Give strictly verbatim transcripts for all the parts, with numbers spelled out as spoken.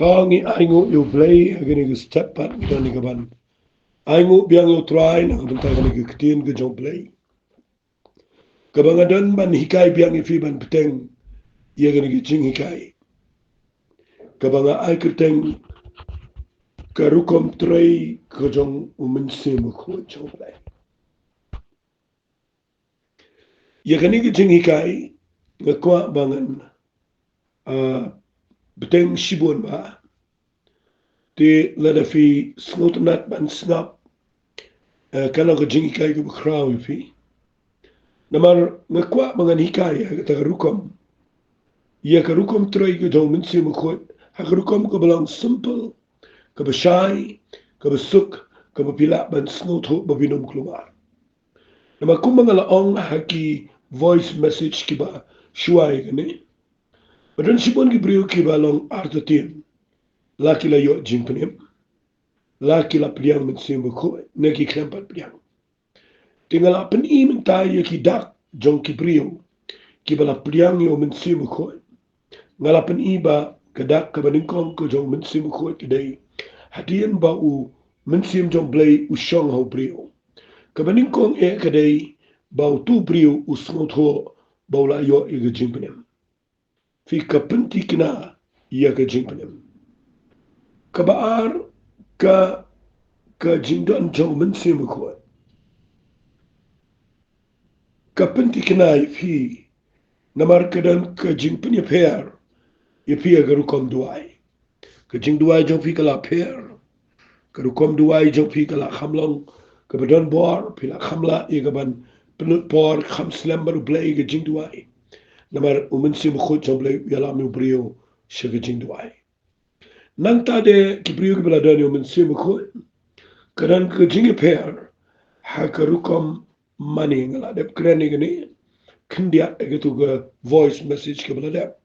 To ngi ainguh ïa u Blei ha kane ka step pat ngi don ïa kaban ainguh biang ïa u Trai na ka bynta kane ka ktien ka jong u Blei, kaba nga don ban hikai biang ïa phi ban bteng ïa kane ka jinghikai, kaba nga ai kyrteng ka rukom trei ka jong u Mynsiem Bakhuid jong u Blei. Ïa kane ka jinghikai nga kwah ba ngan, ah, bteng shibun bha. Te lada phi sngewtynnat ban sngap, eh, ka long ka jinghikai kaba khraw ïa phi. Namar nga kwah ba ngan hikai ïa kata ka rukom, ïa ka rukom trei ka jong u Mynsiem Bakhuid ha ka rukom kaba long simple, kaba shai, kaba suk, kaba phi lah ban sngewthuh ba phin ym kulmar. Namar kumba nga la ong ha ki voice message kiba shuwa ïa kane, ba don shibun ki briew kiba long artatien, la ki la ïoh jingpynim, la ki la pdiang Mynsiem Bakhuid, ne ki khlem pat pdiang. Te nga la pyni mynta ïa ki dak jong ki briew kiba la pdiang ïa u Mynsiem Bakhuid. Nga la pyni ba ka dak kaba nyngkong ka jong u Mynsiem Bakhuid ka dei hadien ba u Mynsiem jong u Blei u shong ha u briew. Kaba nyngkong eh ka dei ba utu u briew u sngewthuh ba u la ïoh ïa ka jingpynim. Phi, ka pynthikna ïa ka jingpynim. Kaba ar, ka, ka jingdon jong u Mynsiem Bakhuid. Ka pynthikna ïa phi, namar ka don ka jingpynïapher ïa phi ha ka rukom duwai. Ka jingduwai jong phi ka la pher. Ka rukom duwai jong phi ka la kham long kaba don bor, phi la kham lah ïa kaban pynlut por kham slem bad u Blei ha ka jingduwai. Namar u Mynsiem Bakhuid jong u Blei u ïalam ïa u briew sha ka jingduwai. Nangta de ki briew kiba la don ïa u Mynsiem Bakhuid, ka don ka jingïapher ha ka rukom mane. Nga la dep kren ïa kane khyndiat ha katu ka voice message kaba la dep.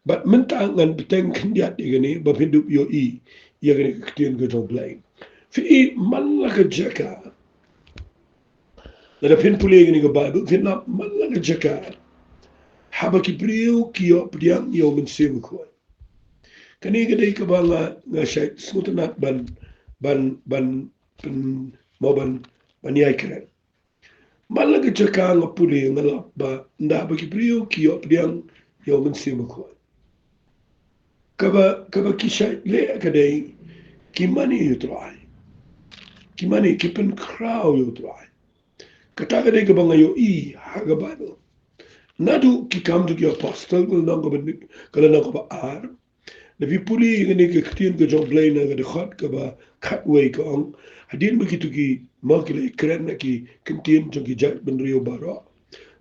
Bad mynta ngan bteng khyndiat ïa kane ba phin dup ïohi ïa kane ka ktien ka jong u Blei. Phi i, man la ka jaka, lada phin pule ïa kane ka Baibl phin lap man la ka jaka haba ki briew ki ïoh pdiang ïa u Mynsiem Bakhuid. Kane ka dei kaba nga, nga shait sngewtynnat ban, ban, ban, ban, mo ban, ban ïai kren. Man la ka jaka nga pule nga lap ba ynda ba ki briew ki ïoh pdiang ïa u Mynsiem Bakhuid, kaba, kaba ki shait leh ka dei ki mane ïa u Trai. Ki mane, ki pynkhraw ïa u Trai. Kata ka dei kaba nga ïohi ha ka Baibl. Naduh Ki Kam jong ki Apostol, ka lynnong kaba nyngkong, ka lynnong kaba ar, lada phi pule ïa kane ka ktien ka jong u Blei na ka dkhot kaba khatwei ka ong, hadien ba kito ki, mo, ki la kren na ki kyntien jong ki jaitbynriew baroh,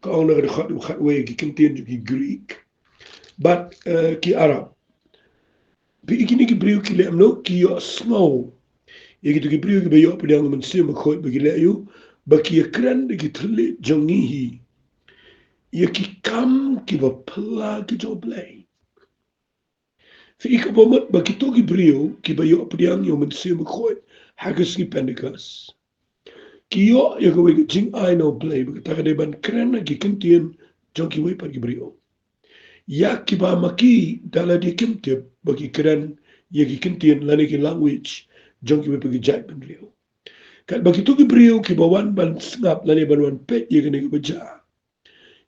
ka ong na ka dkhot kaba khatwei, ki kyntien jong ki Greek bad, eh, ki Arab. Phi i, kine ki briew ki leh kumno? Ki ïohsngew. Ïa kito ki briew kiba ïoh pdiang u Mynsiem Bakhuid ba ki leh aïu? Ba ki ïakren da ki thylliej jong ngi hi ïa ki kam kiba phylla ki jong u Blei. Phi i, kaba mut ba kito ki briew kiba ïoh pdiang ïa u Mynsiem Bakhuid ha ka sngi Pentekost, ki ïoh ïa kawei ka jingai na u Blei, ba kata ka dei ban kren ha ki kyntien jong kiwei pat ki briew. Ïa kiba ma ki da lade kim tip ba ki kren ïa ki kyntien lane ki language jong kiwei pat ki jaitbynriew. Katba kito ki briew kiba wan ban sngap lane ban wan peit ïa kane kaba jia,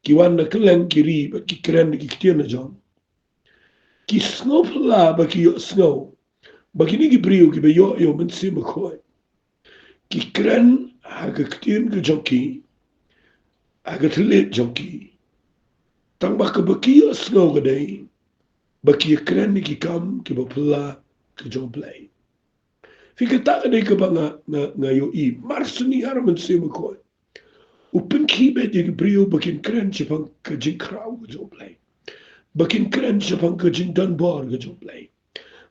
ki wan na kylleng ki ri bad ki kren da ki ktien la jong. Ki sngewphylla ba ki ïohsngew ba kine ki briew kiba ïoh ïa u Mynsiem Bakhuid, ki kren ha ka ktien ka jong ki, ha ka thylliej jong ki. Tang ba kaba ki ïohsngew ka dei ba ki ïakren ïa ki kam kiba phylla ka jong u Blei. Phi, kata ka dei kaba nga, nga, nga ïohi. Mar shen ar u Mynsiem Bakhuid u pynkhih beit ïa ki briew ba kin kren shaphang ka jingkhraw ka jong u Blei, ba kin kren shaphang ka jingdonbor ka jong u Blei,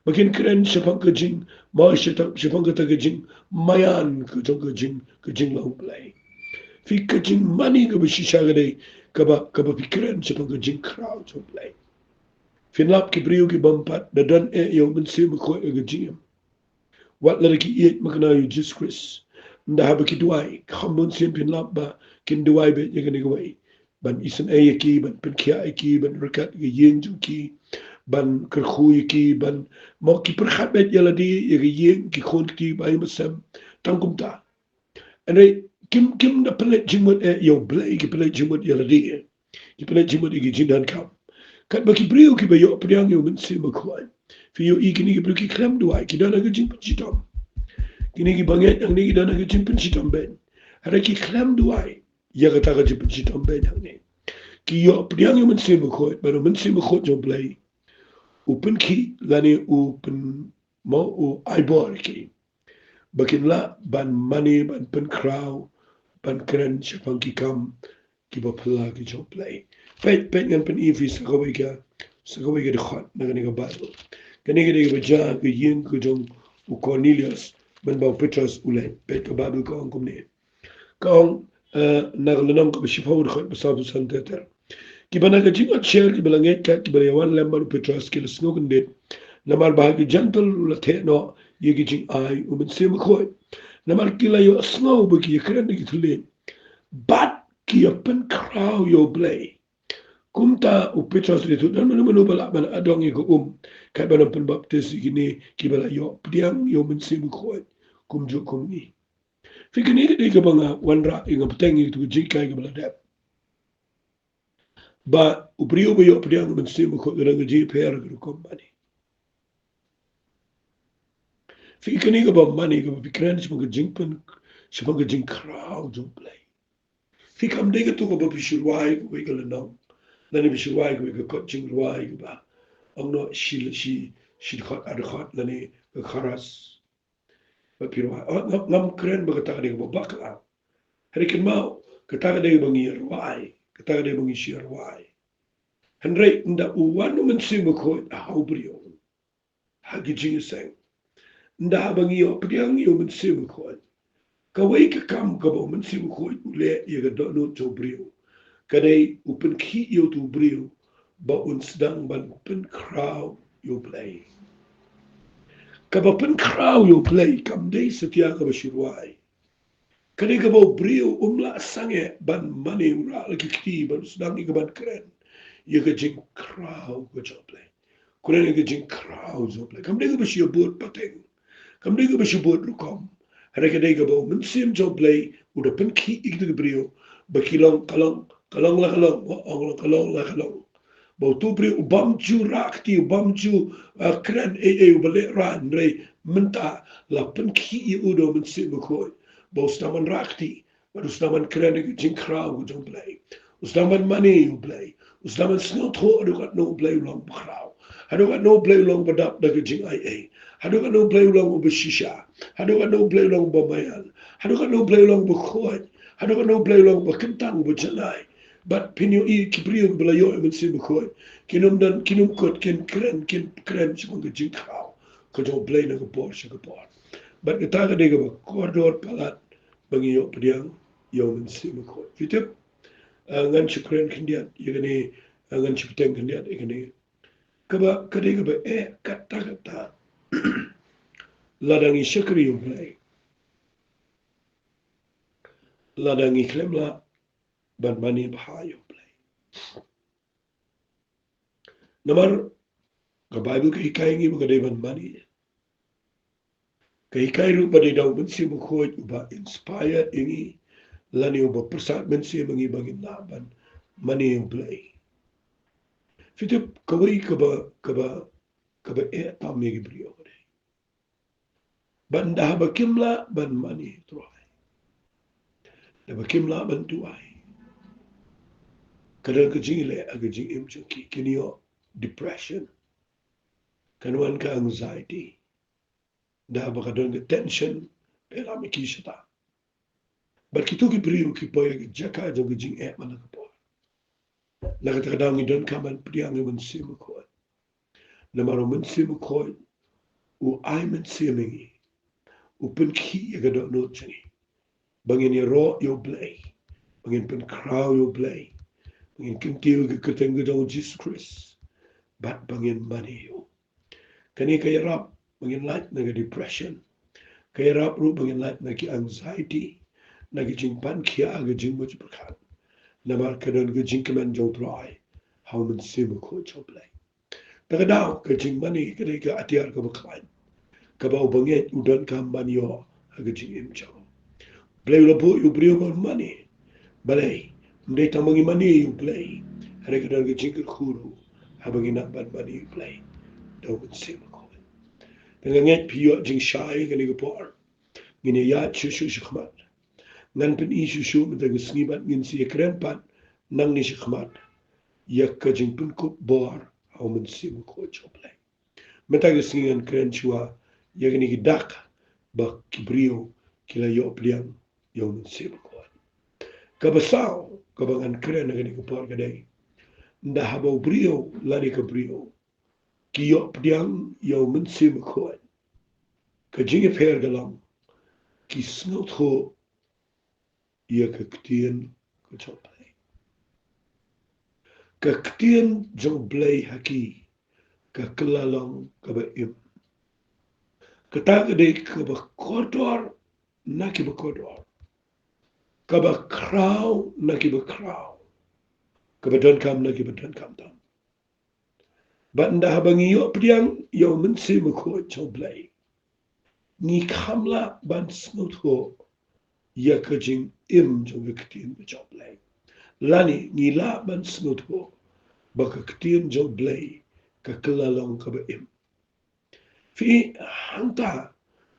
ba kin kren shaphang ka jing, mo, shaphang, shaphang kata ka jingmaïan ka jong ka jing, ka jinglong u Blei. Phi, ka jingmane kaba shisha ka dei kaba, kaba phi kren shaphang ka jingkhraw jong u Blei. Phin lap ki briew ki bym pat da don eh ïa u Mynsiem Bakhuid ha ka jingim, wat lada ki ïeit makna ïa u Jisu Khrist, ynda haba ki duwai, kham bun sien phin lap ba kin duwai beit ïa kane kawei, ban isynei ïa ki, ban pynkhiah ïa ki, ban ryngkat ïa ka ïing jong ki, ban kyrkhu ïa ki, ban, mo, ki pyrkhat beit ïa lade, ïa ka ïing, ki khun ki ba ïa mynsiem, tang kumta. Hynrei kim, kim da pynleit jingmut eh ïa U Blei, ki pynleit jingmut ïa lade. Ki pynleit jingmut ïa ki jingdonkam. Katba ki briew kiba ïoh pdiang ïa U Mynsiem Bakhuid, phi ïohi kine ki briew ki khlem duwai, ki don ha ka jingpynshitom. Kine kiba ngeit hangne ki don ha ka jingpynshitom beit. Hynrei ki khlem duwai ïa kata ka jingpynshitom beit hangne. Ki ïoh pdiang ïa U Mynsiem Bakhuid, bad U Mynsiem Bakhuid jong U Blei u pynkhih lane u pyn, mo, u ai bor ïa ki ba kin lah ban mane, ban pynkhraw, ban kren shaphang ki kam kiba phylla ki jong U Blei. Peit, peit, ngan pyni ïa phi sa kawei ka, sa kawei ka dkhot na kane ka Baibl. Kane ka dei kaba jia ha ka ïing ka jong u Cornelius mynba u Petros u leit. Peit, ka Baibl ka ong kumne. Ka ong, eh, na ka lynnong kaba shiphew, dkhot ba sawphew san ter ter. Kiba na ka jingotsher kiba la ngeit kat, kiba la ïawan lem bad u Petros, ki la sngewkyndit namar ba ha ki Jentil u la theh noh ïa ki jingai U Mynsiem Bakhuid. Namar ki la ïohsngew ba ki ïakren da ki thylliej bad ki ïapynkhraw ïa U Blei. Kumta u Petros u la ïathuh, don mano mano ba lah ban adong ïa ka um, kat ban ym pynbaptis ïa kine kiba la ïoh pdiang ïa U Mynsiem Bakhuid kumjuh kum ngi? Phi, kane ka dei kaba nga wanrah ïa, nga bteng ïa katu ka jinghikai kaba la dep, ba u briew ba ïoh pdiang U Mynsiem Bakhuid ka don ka jingïapher ka rukom mane. Phi, kane kaba mane kaba phi kren shaphang ka jingpyn, shaphang ka jingkhraw jong U Blei. Phi, kam dei kato kaba phi shu rwai kawei ka lynnong, lane phi shu rwai kawei ka kot jingrwai kaba ong noh shi, shi, shi dkhot ar dkhot lane ka chorus bad phi rwai. Oh, ngam, ngam kren ba kata ka dei kaba bakla. Hynrei kynmaw, kata ka dei ba ngi rwai, kata ka dei ba ngi shu rwai. Hynrei ynda u wan U Mynsiem Bakhuid ha u briew, ha ki jingïaseng, ynda haba ngi ïoh pdiang ïa U Mynsiem Bakhuid, kawei ka kam kaba U Mynsiem Bakhuid u leh ïa ka dohnud jong u briew, ka dei u pynkhih ïa uto u briew ba un sdang ban pynkhraw ïa U Blei. Kaba pynkhraw ïa U Blei kam dei satia kaba shu rwai. Ka dei kaba u briew um lah sangeh ban mane, u rah la ki kti ban sdang ïa ka ban kren ïa ka jingkhraw ka jong U Blei. Kren ïa ka jingkhraw jong U Blei. Kam dei kaba shu bud pateng. Kam dei kaba shu bud rukom. Hynrei ka dei kaba U Mynsiem jong U Blei u da pynkhih ïa kita ki briew ba ki long, ka long, ka long la ka long, ong long, ka long la ka long. Ba uto u briew u bym ju rah kti, u bym ju, ah, kren ei ei, u ba leh rah, hynrei mynta la pynkhih ïa u da U Mynsiem Bakhuid ba u sdang ban rah kti, bad u sdang ban kren ïa ka jingkhraw ka jong U Blei. U sdang ban mane ïa U Blei. U sdang ban sngewthuh haduh katno U Blei u long ba khraw, haduh katno U Blei u long ba dap da ka jingaiei, haduh katno U Blei u long uba shisha, haduh katno U Blei u long uba maïan, haduh katno U Blei u long uba khuid, haduh katno U Blei u long uba kyntang, uba janai. Bad phin ïohi ki briew kiba la ïoh ïa U Mynsiem Bakhuid, kin ym don, kin ym kut, kin kren, kin kren shaphang ka jingkhraw ka jong U Blei na ka por sha ka por. Bad kata ka dei kaba kordor palat ba ngi ïoh pdiang ïa U Mynsiem Bakhuid. Phi tip, eh, ngan shu kren khyndiat ïa kane, eh, ngan shu bteng khyndiat ïa kane. Kaba, ka dei kaba eh katta katta lada ngi shakri ïa U Blei, lada ngi khlem lah ban mane bha ïa U Blei. Namar ka Baibl ka hikai ngi ba ka dei ban mane. Ka hikai ruh ba dei da U Mynsiem Bakhuid uba inspire ïa ngi, lane uba pyrsad mynsiem ïa ngi ba ngin lah ban mane ïa U Blei. Phi tip, kawei kaba, kaba, kaba eh tam ïa ki briew ka dei, ba ynda haba kim lah ban mane U Trai, ynda haba kim lah ban duwai, ka don ka jingleh ha ka jingim jong ki, kin ïoh depression, kan wan ka anxiety, ynda haba ka don ka tension pynlong ïa ki shata. Bad kito ki briew ki poi ha ka jaka jong ka jingeh man la ka por. Na kata ka daw ngi donkam ban pdiang ïa U Mynsiem Bakhuid. Namar U Mynsiem Bakhuid u ai mynsiem ïa ngi, u pynkhih ïa ka dohnud jong ngi, ba ngin ïaroh ïa U Blei, ba ngin pynkhraw ïa U Blei, ba ngin kyntiew ïa ka kyrteng ka jong U Jisu Khrist, bad ba ngin mane ïa u. Kane ka ïarap ba ngin lait na ka depression. Ka ïarap ruh ba ngin lait na ki anxiety, na ki jingpan khia ha ka jingmut jingpyrkhat. Namar ka don ka jingkmen jong U Trai ha U Mynsiem Bakhuid jong U Blei. Ta ka daw ka jingmane ka dei ka atiar kaba khlaiñ kaba u bangeit u donkam ban ïoh ha ka jingim jong u. Blei u la buh ïa u briew ban mane. Balei? Ym dei tang ba ngi mane ïa u Blei, hynrei ka don ka jingkyrkhu ruh haba ngi nang ban mane ïa u Blei da u Mynsiem Bakhuid. Te nga ngeit phi ïoh jingshai kane ka por. Ngin ïa ïaid shuh shuh shakhmat. Ngan pyni shuh shuh mynta ka sngi bad ngin sa ïakren pat nangne shakhmat ïa ka jingpynkup bor ha u Mynsiem Bakhuid jong u Blei. Mynta ka sngi ngan kren shuwa ïa kine ki dak ba ki briew ki la ïoh pdiang ïa u Mynsiem Bakhuid. Kaba saw kaba ngan kren ha kane ka por ka dei, ynda haba u briew lane ka briew ki ïoh pdiang ïa u Mynsiem Bakhuid, ka jingïapher ka long ki sngewthuh ïa ka ktien ka jong u Blei. Ka ktien jong u Blei ha ki ka kylla long kaba im. Kata ka dei kaba kordor na kiba kordor, kaba khraw na kiba khraw, kaba donkam na kiba donkam tam. Bad ynda haba ngi ïoh pdiang ïa u Mynsiem Bakhuid jong u Blei, ngi kham lah ban sngewthuh ïa ka jingim jong ka ktien ka jong u Blei. Lane ngi lah ban sngewthuh ba ka ktien jong u Blei ka kylla long kaba im. Phi, hangta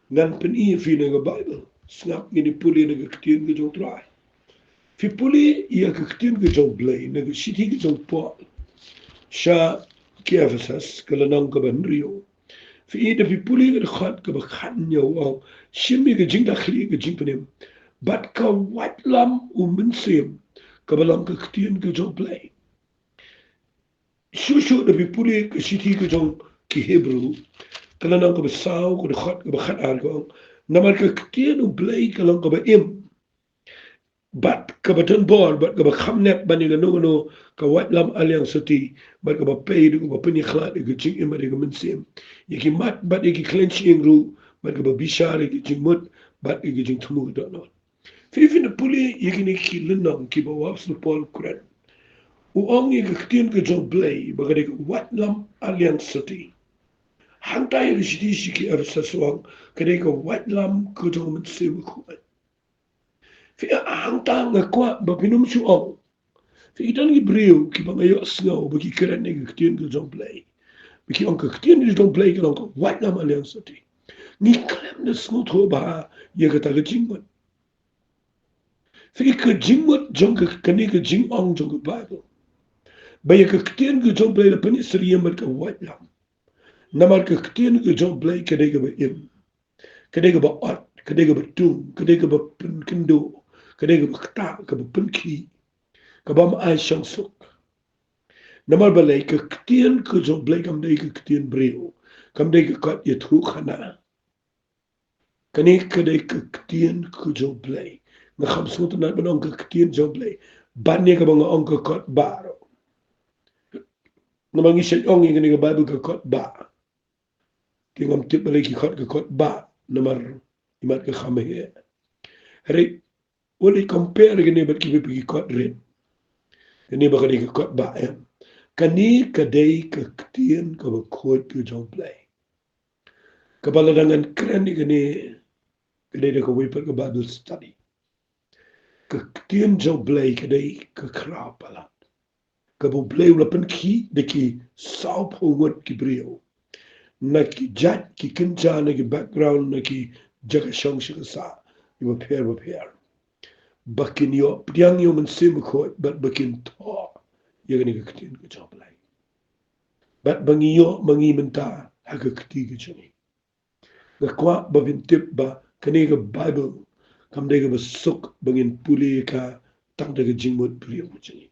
ngan pyni ïa phi na ka Baibl. Sngap, ngin ïa pule na ka ktien ka jong u Trai. Phi pule ïa ka ktien ka jong u Blei na ka shithi ka jong u Paul sha ki Ephesus, ka lynnong kaba hynriew. Phi i, da phi pule ka dkhot kaba khathynñiew, u ong, shim ïa ka jingdakhlieh ka jingpynim bad ka waitlam u Mynsiem, kaba long ka ktien ka jong u Blei. Shuh shuh da phi pule ka shithi ka jong ki Hebru, ka lynnong kaba saw, ka dkhot kaba khatar, ka ong, namar ka ktien u Blei ka long kaba im bad kaba don bor bad kaba kham nep ban ïa kano kano ka waitlam aliang sati, bad kaba pei da kaba pynïakhlad ïa ka jingim bad ïa ka mynsiem, ïa ki mat bad ïa ki khlem shyieng ruh, bad kaba bishar ïa ki jingmut bad ïa ki jingthmu dohnud. Phi, phin pule ïa kine ki lynnong kiba u apostol Paul u kren, u ong ïa ka ktien ka jong u Blei ba ka dei ka waitlam aliang sati. Hangta ïa ka shithi sha ki Ephesus u ong ka dei ka waitlam ka jong u Mynsiem Bakhuid. Phi, hangta nga kwah ba phin ym shu ong, phi, ki don ki briew kiba nga ïohsngew ba ki kren ïa ka ktien ka jong u Blei, ba ki ong ka ktien ka jong u Blei ka long ka waitlam aliang sati. Ngi khlem da sngewthuh bha ïa kata ka jingmut. Phi, ka jingmut jong ka, kane ka jingong jong ka Baibl ba ïa ka ktien ka jong u Blei la pynïasyriem bad ka waitlam. Namar ka ktien ka jong u Blei ka dei kaba im, ka dei kaba ot, ka dei kaba tung, ka dei kaba pynkynduh, ka dei kaba ktah, kaba pynkhih, kaba ym ai shong suk. Namar balei? Ka ktien ka jong u Blei kam dei ka ktien briew, kam dei ka kot ïathuhkhana. Kane ka dei ka ktien ka jong u Blei. Nga kham sngewtynnat ban ong ka ktien jong u Blei ban ïa kaba nga ong ka kot bah ruh. Namar ngi shait ong ïa kane ka Baibl ka kot bah. Te ngam tip balei ki khot ka kot bah, namar imat ka kham heh. Hynrei wat leit compare kane bad kiwei pat ki kot rit. Kane ba ka dei ka kot bah, em. Kane ka dei ka ktien kaba khuid ka jong u Blei. Kaba lada ngan kren ïa kane, ka dei da kawei pat ka Bible study. Ka ktien jong u Blei ka dei ka khraw palat, kaba u Blei u la pynkhih da ki sawphew ngut ki briew, na ki jait, ki kynja, na ki background, na ki jaka shong sha ka sah kiba pher bapher, ba kin ïoh pdiang ïa u Mynsiem Bakhuid bad ba kin thoh ïa kane ka ktien ka jong u Blei. Bad ba ngi ïoh ma ngi mynta ha ka kti ka jong ngi. Nga kwah ba phin tip ba kane ka Baibl kam dei kaba suk ba ngin pule ïa ka tang da ka jingmut briew jong ngi.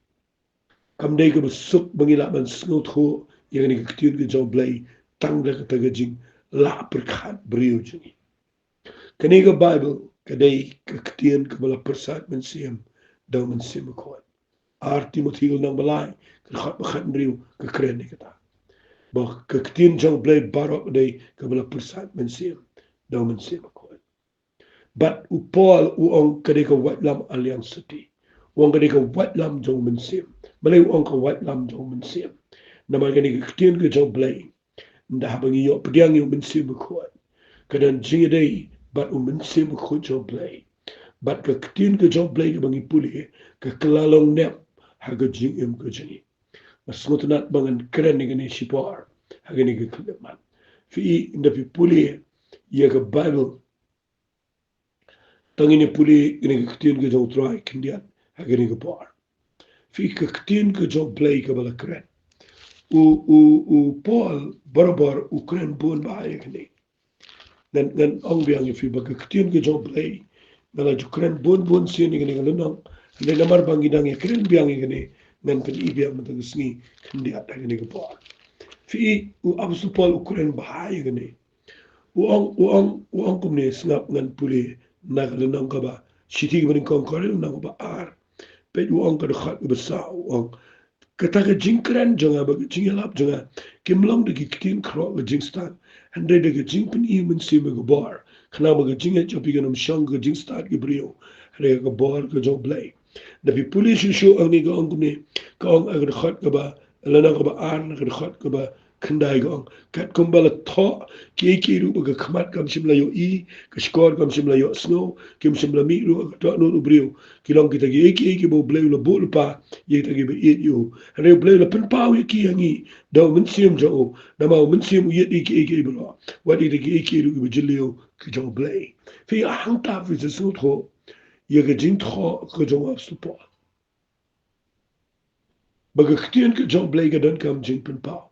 Kam dei kaba suk ba ngi lah ban sngewthuh ïa kane ka ktien ka jong u Blei tang da kata ka jinglah pyrkhat briew jong ngi. Kane ka Baibl ka dei ka ktien kaba la pyrsad mynsiem da u Mynsiem Bakhuid. Ar Timothi ka lynnong ba lai, ka dkhot ba khathynriew ka kren ïa kata, ba ka ktien jong u Blei baroh ka dei kaba la pyrsad mynsiem da u Mynsiem Bakhuid. Bad u Paul u ong ka dei ka waitlam aliang sati. U ong ka dei ka waitlam jong u Mynsiem. Balei u ong ka waitlam jong u Mynsiem? Namar kane ka ktien ka jong U Blei, ynda haba ngi ïoh pdiang ïa U Mynsiem Bakhuid, ka don jingïadei bad U Mynsiem Bakhuid jong U Blei. Bad ka ktien ka jong U Blei kaba ngi pule, ka kylla long nep ha ka jingim ka jong ngi. Nga sngewtynnat ba ngan kren ïa kane shipor ha kane ka khyllipmat. Phi i, ynda phi pule ïa ka Baibl, tang ngin ïa pule ïa kane ka ktien ka jong U Trai khyndiat ha kane ka por. Phi i, ka ktien ka jong U Blei kaba la kren, u, u, u Paul barabor u kren bun bha ïa kane. Ngan, ngan ong biang ïa phi ba ka ktien ka jong U Blei, nga la ju kren bun bun sien ïa kane ka lynnong. Hynrei namar ba ngi dang ïa kren biang ïa kane, ngan pyni biang mynta ka sngi khyndiat ha kane ka por. Phi i, u Apostol Paul u kren bha ïa kane. U ong, u ong, u ong kumne, sngap, ngan pule na ka lynnong kaba, shithi kaba nyngkong Korinth lynnong kaba ar, peit, u ong ka dkhot kaba saw, u ong: Kata ka jingkren jong nga bad ka jingïalap jong nga kim long da ki ktien khroh ka jingstad, hynrei da ka jingpyni mynsiem bad ka bor, khnang ba ka jingngeit jong phi kan ym shong ha ka jingstad ki briew, hynrei ha ka bor ka jong U Blei. Da phi pule shuh shuh hangne ka ong kumne, ka ong ha ka dkhot kaba, lynnong kaba ar, na ka dkhot kaba khyndai ka ong: Katkum ba la thoh kiei kiei ruh ba ka khmat kam shym la ïohi, ka shkor kam shym la ïohsngew, kim shym la mih ruh ha ka dohnud u briew, ki long kita kiei kiei kiba U Blei u la buh lypa ïa kita kiba ïeit ïa u. Hynrei U Blei u la pynpaw ïa ki ha ngi da U Mynsiem jong u, namar U Mynsiem u ïeit ïa kiei kiei baroh, wat ïa kita kiei kiei ruh kiba jylliew ki jong U Blei. Phi i, hangta phi sa sngewthuh ïa ka jingthoh ka jong u Apostol Paul, ba ka ktien ka jong U Blei ka donkam jingpynpaw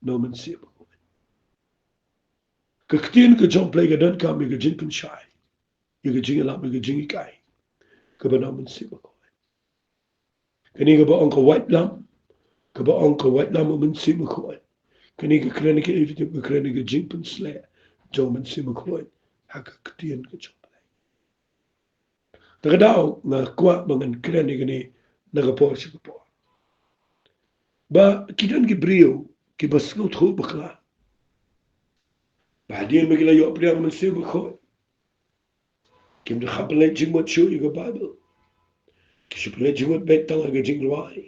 na U Mynsiem. Ka ktien ka jong U Blei ka donkam ïa ka jingpynshai, ïa ka jingïalam, ïa ka jinghikai kaba na U Mynsiem Bakhuid. Kane kaba ong ka waitlam, kaba ong ka waitlam U Mynsiem Bakhuid, kane ka kren ïa ka, ka kren ïa ka jingpynsleh jong U Mynsiem Bakhuid ha ka ktien ka jong U Blei. Te ka daw nga kwah ba ngan kren ïa kane na ka por sha ka por, ba ki don ki briew kiba sngewthuh bakla ba hadien ba ki la ïoh pdiang Mynsiem Bakhuid, kim da kham pynleit jingmut shuh ïa ka Baibl. Ki shu pynleit jingmut beit tang ha ka jingrwai.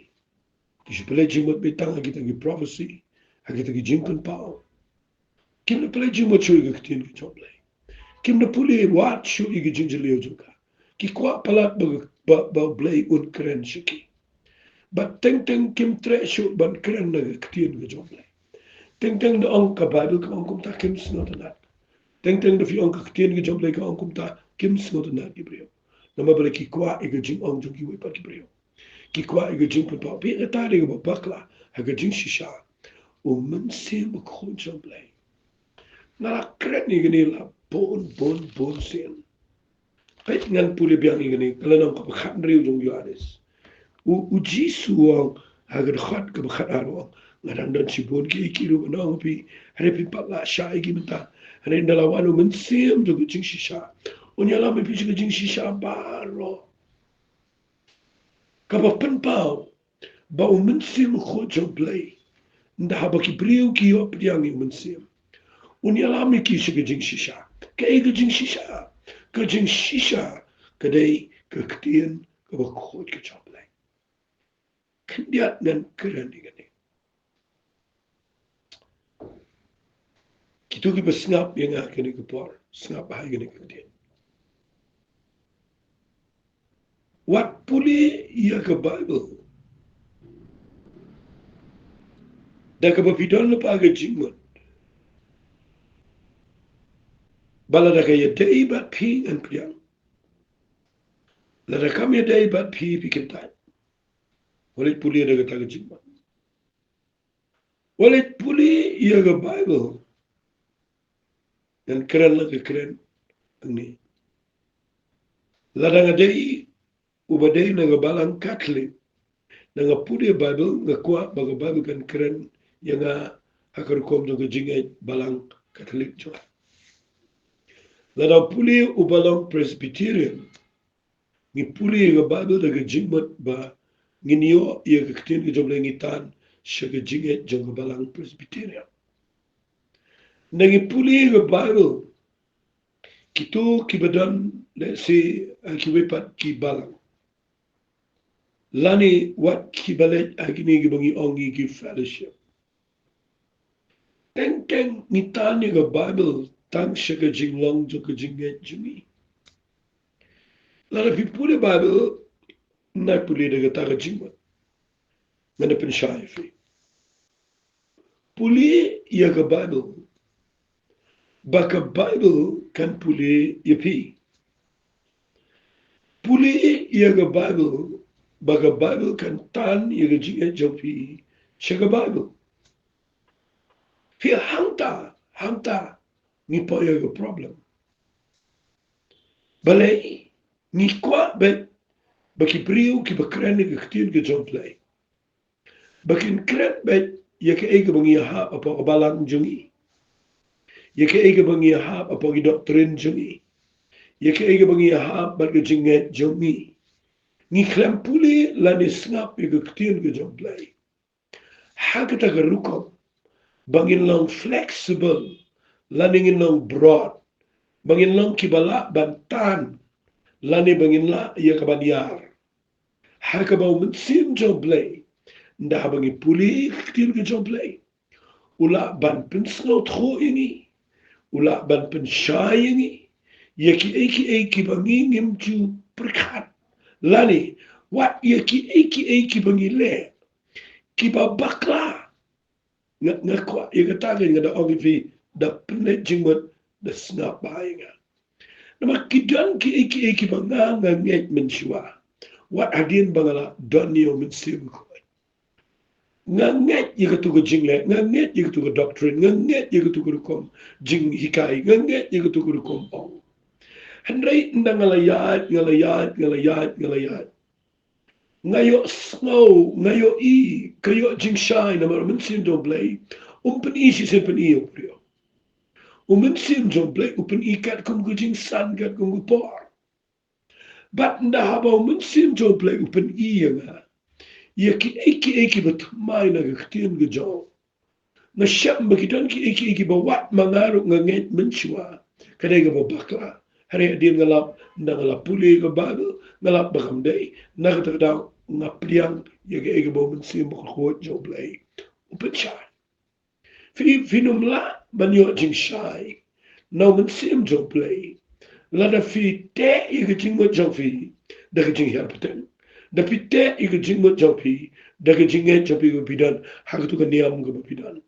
Ki shu pynleit jingmut beit tang ha kita ki prophecy, ha kita ki jingpynpaw. Kim da pynleit jingmut shuh ïa ka ktien ka jong U Blei. Kim da pule wat shuh ïa ka jingjylliew jong ka. Ki kwah palat ba, ba, ba U Blei un kren sha ki. Bad teng teng kim treh shuh ban kren na ka ktien ka jong U Blei. Teng teng da ong ka Baibl ka ong kumta, kim sngewtynnat. Teng teng da phi ong ka ktien ka jong U Blei ka ong kumta, kim sngewtynnat ki briew. Namar balei? Ki kwah ïa ka jingong jong kiwei pat ki briew. Ki kwah ïa ka jingpynpaw. Phi i, kata dei kaba bakla ha ka jingshisha U Mynsiem Bakhuid jong U Blei. Nga la kren ïa kane la bun bun bun sien. Peit, ngan pule biang ïa kane, ka lynnong kaba khathynriew jong u Ïoannis. U, U Jisu u ong ha ka dkhot kaba khatar, u ong: Nga dang don shibun kiei kiei ruh ban ong ha phi, hynrei phim pat lah shah ïa ki mynta. Hynrei ynda la wan U Mynsiem jong ka jingshisha, un ïalam ïa phi sha ka jingshisha baroh. Kaba pynpaw ba U Mynsiem Bakhuid jong U Blei, ynda haba ki briew ki ïoh pdiang ïa U Mynsiem, un ïalam ïa ki sha ka jingshisha. Kaei ka jingshisha? Ka jingshisha ka dei ka ktien kaba khuid ka jong U Blei. Khyndiat ngan kren ïa kane. Kito kiba sngap ïa nga kane ka por, sngap bha ïa kane ka ktien. Wat pule ïa ka Baibl da kaba phi don lypa ka jingmut ba lada ka ïadei bad phi ngan pdiang, lada kam ïadei bad phi, phi kyntait. Wat leit pule da kata ka jingmut. Wat leit pule ïa ka Baibl. Ngan kren la ka kren hangne. Lada nga dei uba dei na ka balang Katholik, lada nga pule Baibl, nga kwah ba ka Baibl kan kren ïa nga ha ka rukom jong ka jingngeit balang Katholik jong nga. Lada pule uba long Presbyterian, ngi pule ïa ka Baibl da ka jingmut ba ngin ïoh ïa ka ktien ka jong U Blei, ngi tan sha ka jingngeit jong ka balang Presbyterian. Nda ngi pule ïa ka Baibl, kito kiba don, let's say, eh, kiwei pat ki balang, lane wat kiba leit ha kine kiba ngi ong ngi ki fellowship, Teng teng ngi tan ïa ka Baibl tang sha ka jinglong jong ka jingngeit jong ngi. Lada phi pule Baibl, nai pule da kata ka jingmut. Ngan da pynshai ïa phi. Pule ïa ka Baibl, ba ka Baibl kan pule ïa phi. Pule ïa ka Baibl, ba ka Baibl kan tan ïa ka jingngeit jong phi sha ka Baibl. Phi, hangta, hangta ngi poi ïa ka problem. Balei? Ngi kwah beit ba ki briew kiba kren ïa ka ktien ka jong U Blei, ba kin kren beit ïa kaei kaba ngi ïahap hapoh ka balang jong ngi, ïa kaei kaba ngi ïahap hapoh ki doctrine jong ngi, ïa kaei kaba ngi ïahap bad ka jingngeit jong ngi. Ngi khlem pule lane sngap ïa ka ktien ka jong U Blei ha kata ka rukom ba ngin long flexible lane ngin long broad, ba ngin long kiba lah ban tan lane ba ngin lah ïa ka ban ïar. Ha kaba U Mynsiem jong U Blei, ynda haba ngi pule ïa ka ktien ka jong U Blei, u lah ban pynsngewthuh ïa ngi, u lah ban pynshai ïa ngi ïa kiei kiei kiba ngi ngim ju pyrkhat, lane wat ïa kiei kiei kiba ngi leh kiba bakla. Nga, nga kwah ïa kata ka, nga da ong ïa phi, da pynleit jingmut, da sngap bha ïa nga. Namar ki don kiei kiei kiba nga, nga ngeit mynshuwa, wat hadien ba nga la don ïa U Mynsiem Bakhuid. Nga ngeit ïa katu ka jingleh, nga ngeit ïa katu ka doctrine, nga ngeit ïa katu ka rukom jinghikai, nga ngeit ïa katu ka rukom ong. Hynrei ynda nga la ïaid, nga la ïaid, nga la ïaid, nga la ïaid, nga ïohsngew, nga ïohi, ka ïoh jingshai namar U Mynsiem jong U Blei um pyni shisien, pyni ïa u briew. U Mynsiem jong U Blei u pyni katkum ka jingsan, katkum ka por. Bad ynda haba U Mynsiem jong U Blei u pyni ïa nga ïa kiei kiei kiba thymmai na ka ktien ka jong, nga shem ba ki don kiei kiei kiba wat ma nga ruh nga ngeit mynshuwa ka dei kaba bakla. Hynrei hadien nga lap, ynda nga la pule ka Baibl, nga lap ba kam dei. Na kata ka daw nga pdiang ïa kaei kaba U Mynsiem Bakhuid jong U Blei u pynshai. Phi, phin ym lah ban ïoh jingshai na U Mynsiem jong U Blei lada phi teh ïa ka jingmut jong phi da ka jinghiar pateng, da phi teh ïa ka jingmut jong phi da ka jingngeit jong phi kaba phi don ha katu ka niam kaba phi don.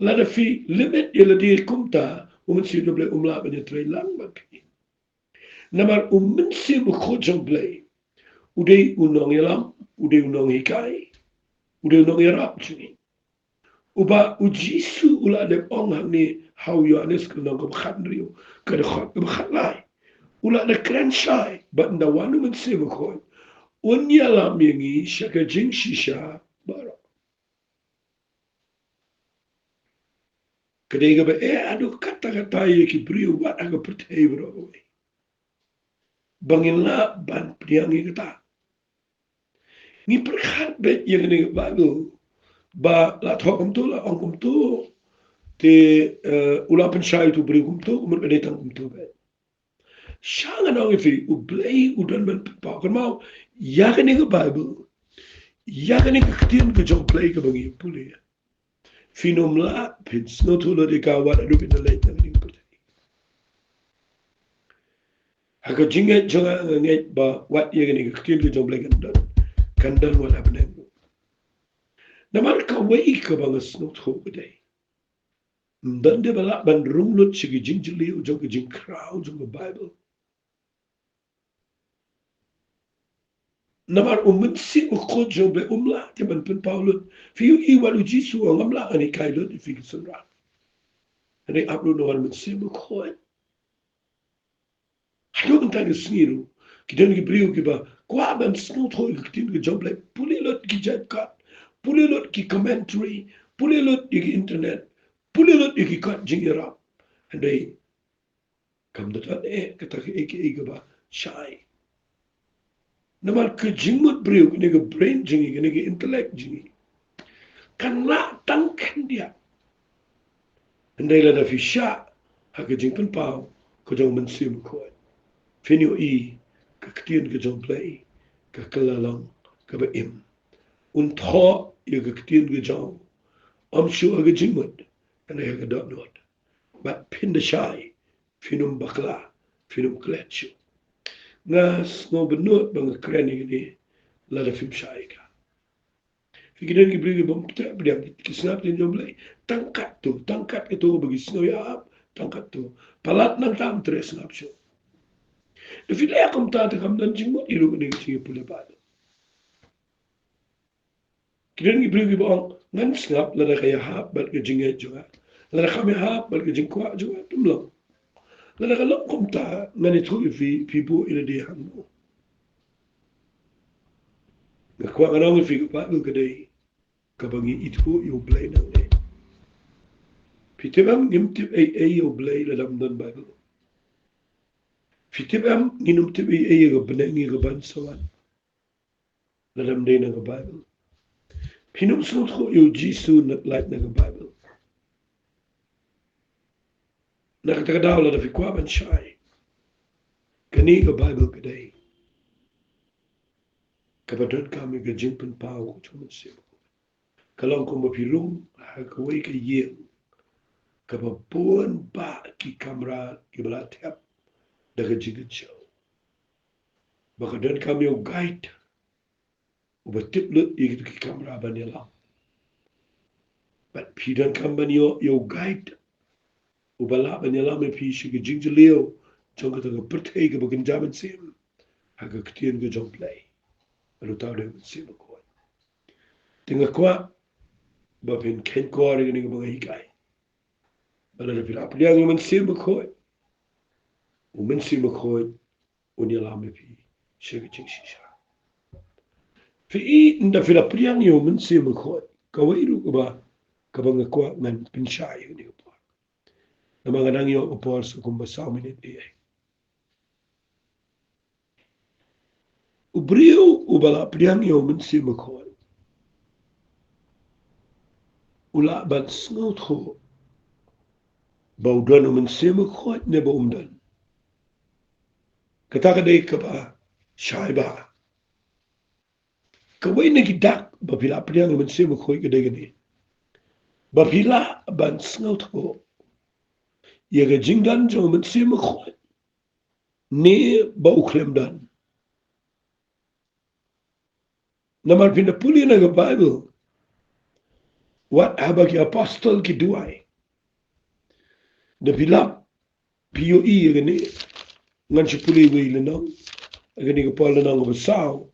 Lada phi limit ïa lade kumta, U Mynsiem jong U Blei um lah ban ïatrei lang bad phi. Namar U Mynsiem Bakhuid jong U Blei u dei u nongïalam, u dei u nonghikai, u dei u nongïarap jong ngi. Uba U Jisu u la dep ong hangne ha u Ïoannis ka lynnong kaba khathynriew, ka dkhot kaba khatlai. U la dep kren shai ba ynda wan U Mynsiem Bakhuid, un ïalam ïa ngi sha ka jingshisha baroh. Ka dei kaba eh haduh katta katta ïa ki briew wat ha ka pyrthei baroh kawei, ba ngin lah ban pdiang ïa kata. Ngi pyrkhat beit ïa kane ka Baibl ba la thoh kumto, la ong kumto, te, eh, u la pynshai ïa utu u briew kumto, ka mut ka dei tang kumto beit. Sha nga ong ïa phi, U Blei u don ban pynpaw. Kynmaw, ïa kane ka Baibl, ïa kane ka ktien ka jong U Blei kaba ngi pule, phin ym lah phin sngewthuh lut ïa ka wat haduh phin da leit na ka ding pyrthei. Ha ka jingngeit jong nga, nga ngeit ba wat ïa kane ka ktien ka jong U Blei kan don, kan don wat ha bneng. Namar kawei kaba nga sngewthuh ka dei, ym don de ba lah ban rung lut sha ki jingjylliew jong ka jingkhraw jong ka Baibl. Namar U Mynsiem Bakhuid jong U Blei um lah te ban pynpaw lut. Phi ïohi wat U Jisu u ong ngam lah ngan hikai lut ïa phi ki synran. Hynrei ap lut na U Mynsiem Bakhuid. Haduh mynta ka sngi ruh ki don ki briew kiba kwah ban sngewthuh ïa ka ktien ka jong U Blei, pule lut ki jaiñkot, pule lut ki commentary, pule lut ïa ki internet, pule lut ïa ki kot jingïarap. Hynrei kam da don eh kata kaei kaei kaba shai. Namar ka jingmut briew, kane ka brain jong ngi, kane ka intellect jong ngi, kan lah tang khyndiat. Hynrei lada phi shah ha ka jingpynpaw ka jong U Mynsiem Bakhuid, phin ïohi ka ktien ka jong U Blei ka kylla long kaba im. Un thoh ïa ka ktien ka jong u, ym shuh ha ka jingmut, Kane ka dohnud. Bad phin da shai, phin ym bakla, phin ym klet shuh. Nga sngew bynnud ba nga kren ïa kane, lada phim shai ka. Phi, ki don ki briew ki bym treh pdiang, ki sngap ïa ka jong U Blei. Tang katto, tang kat katto ba ki sngew ïahap, tang katto. Palat nangta ym treh sngap shuh. Da phi leh kumta te kam don jingmut ïa ruh kane ka jingïapule Baibl. Ki don ki briew kiba ong, ngan sngap lada ka ïahap bad ka jingngeit jong nga. Lada kam ïahap bad ka jingkwah jong nga, ym long. Lada ka long kumta, ngan ïathuh ïa phi, phi buh ïa lade hangno. Nga kwah ngan ong ïa phi, ka Baibl ka dei kaba ngi ithuh ïa U Blei nangne. Phi tip em, ngim tip ei ei ïa U Blei lada ym don Baibl. Phi tip em, ngin ym tip ei ei ïa ka bneng, ïa ka ban sa wan, lada ym dei na ka Baibl. Phin ym sngewthuh ïa U Jisu na lait na ka Baibl. Na kata ka daw, lada phi kwah ban shai, kane ka Baibl ka dei kaba donkam ïa ka jingpynpaw ka jong U Mynsiem. Ka long kumba phi rung ha kawei ka ïing kaba bun bah ki kamra kiba la thep da ka jingkynshew. Ba ka donkam ïa u guide uba tip lut ïa kito ki kamra ban ïalam. Bad phi donkam ban ïoh ïa u guide uba lah ban ïalam ïa phi sha ka jingjylliew jong kata ka pyrthei kaba kynja mynsiem, ha ka ktien ka jong U Blei. Bad uta u dei U Mynsiem Bakhuid. Te nga kwah ba phin kheiñ kor ïa kane kaba nga hikai. Ba lada phi la pdiang ïa U Mynsiem Bakhuid, U Mynsiem Bakhuid un ïalam ïa phi sha ka jingshisha. Phi i, ynda phi la pdiang ïa U Mynsiem Bakhuid, kawei ruh kaba, kaba nga kwah ngan pynshai ïa kane ka por. Namar nga dang ïoh ka por sa kumba saw minit ïa. U briew uba la pdiang ïa U Mynsiem Bakhuid u lah ban sngewthuh ba u don U Mynsiem Bakhuid ne ba um don. Kata ka dei kaba shai bha. Kawei na ki dak ba phi la pdiang ïa U Mynsiem Bakhuid ka dei kane, ba phi lah ban sngewthuh ïa ka jingdon jong U Mynsiem Bakhuid ne ba u khlem don. Namar phin da pule na ka Baibl, wat haba ki apostol ki duwai, da phi lap, phi ïohi ïa kane. Ngan shu pule iwei i lynnong. Ha kane ka por, lynnong kaba saw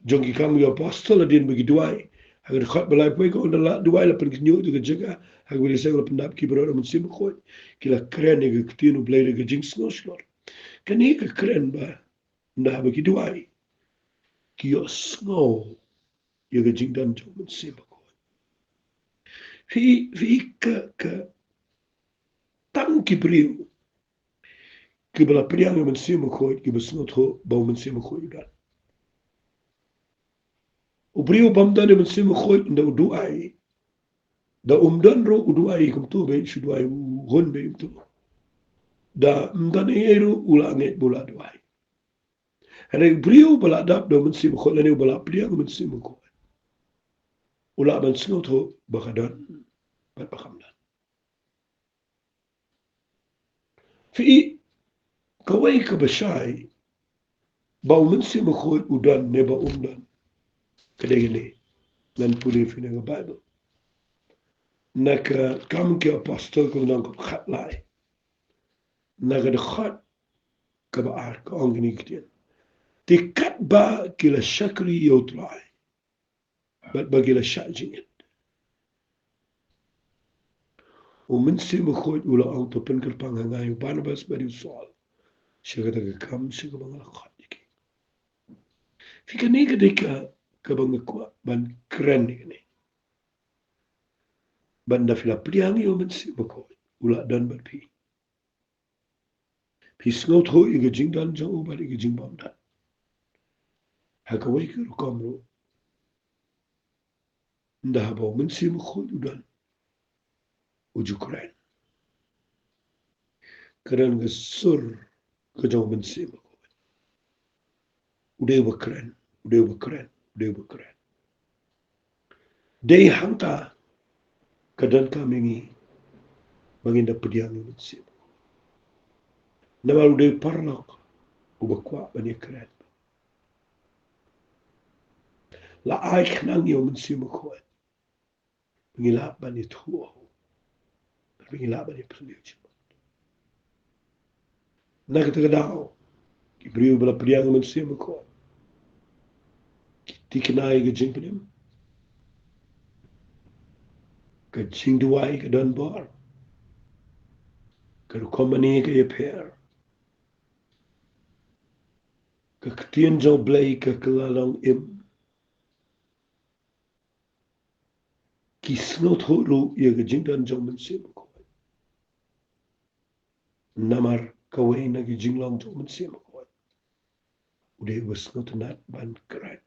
jong Ki Kam ki Apostol, hadien ba ki duwai, ha ka dkhot ba laiphew wei, ka ong, da la duwai la pynkynñiuh ïa ka jaka, ha kaba ki seng la pyndap ki baroh da U Mynsiem Bakhuid, ki la kren ïa ka ktien U Blei da ka jingsngew shlur. Kane ka kren ba ynda haba ki duwai, ki ïohsngew ïa ka jingdon jong U Mynsiem Bakhuid. Phi, phi ka, ka tang ki briew kiba la pdiang ïa U Mynsiem Bakhuid kiba sngewthuh ba U Mynsiem Bakhuid u don. U briew bym don ïa U Mynsiem Bakhuid, ynda u duwai, da um don ruh u duwai kumto, bad shu duwai u hun bad kumto. Da ym don ei ei ruh u la ngeit ba u la duwai. Hynrei u briew ba la dap da U Mynsiem Bakhuid, lane uba la pdiang U Mynsiem Bakhuid, u lah ban sngewthuh ba ka don bad ba kam don. Phi i, kawei kaba shai ba U Mynsiem Bakhuid u don ne ba um don, ka dei kane. Ngan pule ïa phi na ka Baibl, na Ki Kam ki Apostol, ka lynnong kaba khatlai, na ka dkhot kaba ar, ka ong kine ki ktien: Te katba ki la shakri ïa U Trai, bad ba ki la shah jingit, U Mynsiem Bakhuid u la ong, to pynkyrpang ha nga ïa u Barnabas bad ïa u Saul sha kata ka kam sha kaba nga la khot ïa ki. Phi, kane ka dei ka, kaba nga kwah ban kren ïa kane. Ba ynda phi la pdiang ïa U Mynsiem Bakhuid, u la don bad phi. Phi sngewthuh ïa ka jingdon jong u bad ïa ka jingbymdon. Ha kawei ka rukom ruh, ynda haba U Mynsiem Bakhuid u don, u ju kren. Ka don ka sur ka jong U Mynsiem Bakhuid. U dei uba kren, u dei uba kren, u dei uba kren. Dei hangta ka donkam ïa ngi ba ngin da pdiang ïa u Mynsiem. Namar u dei u paralok uba kwah ban ïakren. La ai khnang ïa u Mynsiem Bakhuid ba ngi lah ban ïathuh, ba ngi lah ban ïapyrkhat. Na kata ka daw, ki briew ba la pdiang ïa u Mynsiem Bakhuid ki thikna ïa ka jingpynim, ka jingduwai ka don bor, ka rukom mane ka ïapher, ka ktien jong u Blei ka kylla long im. Ki sngewthuh ruh ïa ka jingdon jong u Mynsiem Bakhuid. Namar kawei na ki jinglong jong u Mynsiem Bakhuid, u dei uba sngewtynnat ban kren.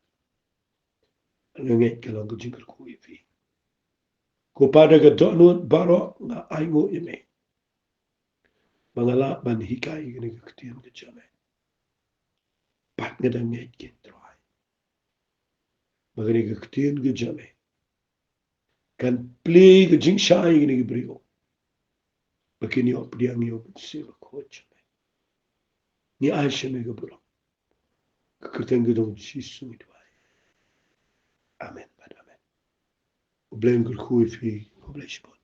Nga ngeit ka long ka jingkyrkhu ïa phi. Ko Pa, da ka dohnud baroh nga ainguh ïa me ba nga lah ban hikai ïa kane ka ktien ka jong me. Bad nga da ngeit, ko Trai, ba kane ka ktien ka jong me kan plie ka jingshai ïa kine ki briew ba kin ïoh pdiang ïa u Mynsiem Bakhuid jong me. Ngi ai sha me ka burom. Ka kyrteng ka jong u Jisu ngi duwai. Amen bad amen. U Blei un kyrkhu ïa phi. U Blei shibun.